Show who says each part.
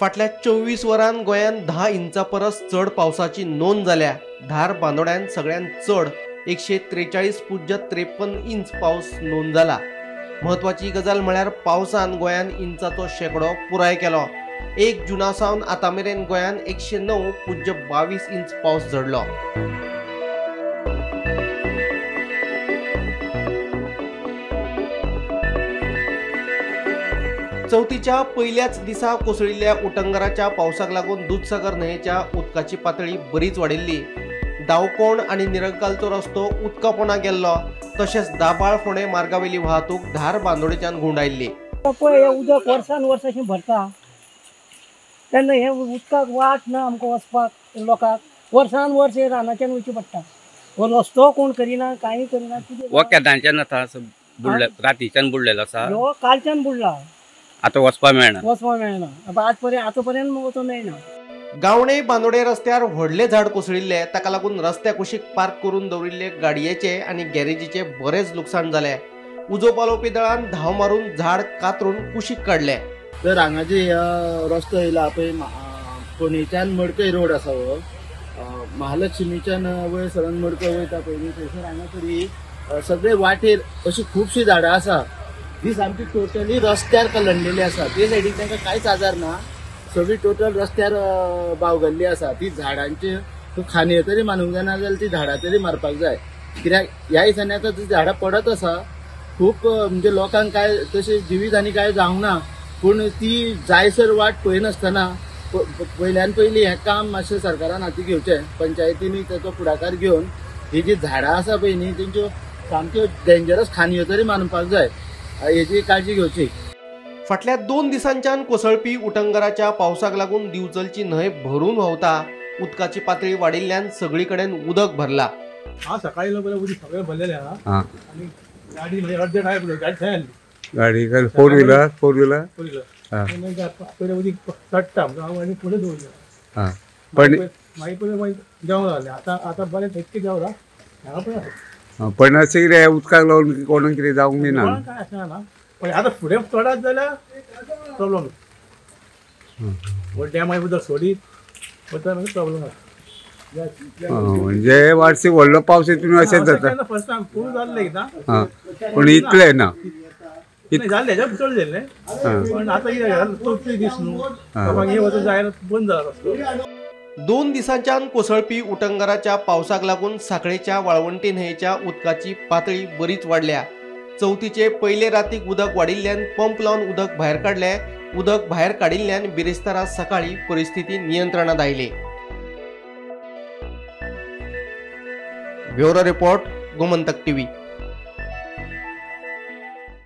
Speaker 1: फाटल्या 24 वरां गोंयांत 10 इंचा परस चड पावसाची नोंद जाल्या. धार बांदोड्यान सगळ्यांत चड 143.53 इंच पावस नोंद जाला. म्हत्वाची गजाल म्हळ्यार पावसान गोंयांत इंचाचो शेंकडो पुराय केलो. 1 जुना सावन आतां मेरेन गोंयांत 109.22 इंच पावस झडलो. चवथीच्या पयल्याच दिसा कोसळिल्ल्या उटंगराच्या पावसाक लागून दुधसागर न्हंयेच्या उदकाची पातळी बरीच वाडिल्ली. दावकोण आनी निरंकालचो रस्तो उदका पोंदा गेल्लो. तशेंच दाबाळ फोंडें मार्गावेली वाहतूक धार बांदोडेच्यान घुंवडायल्ली.
Speaker 2: पळय उदक वर्सान वर्स अशें भरता तेन्ना हें उदकाक वाट ना आमकां वचपाक. लोकांक वर्सान वर्स हे रानाच्यान वयचें पडटा. हो रस्तो कोण करिना, कांय करिना.
Speaker 3: हो केन्नाच्यान आतां बुडले, रातीच्यान बुडलेलो आसा.
Speaker 2: हो कालच्यान बुडला.
Speaker 3: आतां वचपाक मेळना,
Speaker 2: वचपाक मेळना. आज पर्यंत आतां पर्यंत वचोंक मेळना.
Speaker 1: गावणे बांदोडे रस्त्यार व्हडले झाड कोसळिल्ले. ताका लागून रस्त्या कुशीक पार्क करून दवरिल्ले गाडयेचे आनी गॅरेजीचे बरेच लुकसाण जाले. उजो पालोवपी दळान धांव मारून झाड कातरून कुशीक काडले.
Speaker 4: तर हांगा जे रस्तो येयला पळय, फोंडेच्यान मडकय रोड आसा हो, महालक्ष्मीच्यान वयर सरून मडकय वयता पळय न्ही, थंयसर हांगा तरी सगळे वाटेर अशी खुबशीं झाडां आसा जी सामकी टोटली रस्त्यार कलंडलेली आसा. ते सायडीक तांकां कांयच आजार ना, सगळी टोटल रस्त्यार बावगल्ली आसा. ती झाडांची खांदयो तरी मानूंक जायना जाल्यार ती झाडां तरी मारपाक जाय. कित्याक ह्या दिसांनी आतां ती झाडां पडत आसा. खूब म्हणजे लोकांक काय तशें जिवीत आनी कांय जावंक ना, पूण ती जायसर वाट पळयनासतना पयल्यान पयलीं हें काम मातशें सरकारान हाती घेवचें. पंचायतींनी ताचो फुडाकार घेवन ही जी झाडां आसा पळय न्ही, तेंच्यो सामक्यो डेंजरस खांदयो तरी मानपाक जाय, हेची काळजी घेवची.
Speaker 1: फाटल्या 2 दिसांच्यान कोसळपी उटंगराच्या पावसाक लागून दिवचलची न्हंय भरून व्हांवता. उदकाची पातळी वाडिल्ल्यान सगळी कडेन उदक भरला.
Speaker 5: हा सकाळी उदक सगळें भरलेलें आहा आनी गाडी म्हणजे अर्जंट आहे, गाडी थंय आसली.
Speaker 6: गाडी फोर व्हिलर, फोर व्हिलर
Speaker 5: पयलें उदक चडटा म्हणून हांव आनी फुडें दवरलें. मागीर पयलें मागीर देंवला जालें. आतां आतां बरें इतकें देंवला हांगा पळय.
Speaker 6: पण अशें कितें उदकाक लागून कोणाक कितें जावंक बी ना,
Speaker 5: काय अशें ना. पण आतां फुडें चडत जाल्यार प्रॉब्लम. डॅमा उदक सोडीत वता मागीर प्रॉब्लम जाता.
Speaker 6: म्हणजे वार्षिक व्हडलो पावस येतून अशेंच जाता.
Speaker 5: फर्स्ट टायम पूण जाल्लें एकदां,
Speaker 6: पूण इतलें ना
Speaker 5: जालें, हेज्या चड जाल्लें. पण आतां कितें चवथी दीस न्हू, लोकांक हें वचून जायना, बंद जाला रस्तो.
Speaker 1: 2 दिसांच्यान कोसळपी उटंगराच्या पावसाक लागून साखळेच्या वाळवंटी न्हंयेच्या उदकाची पातळी बरीच वाडल्या. चवथीचे पयले रातीक उदक वाडिल्ल्यान पंप लावन उदक भायर काडले. उदक भायर काडिल्ल्यान बिरेस्तारा सकाळी परिस्थिती नियंत्रणात आयली. Bureau report, Gomantak TV.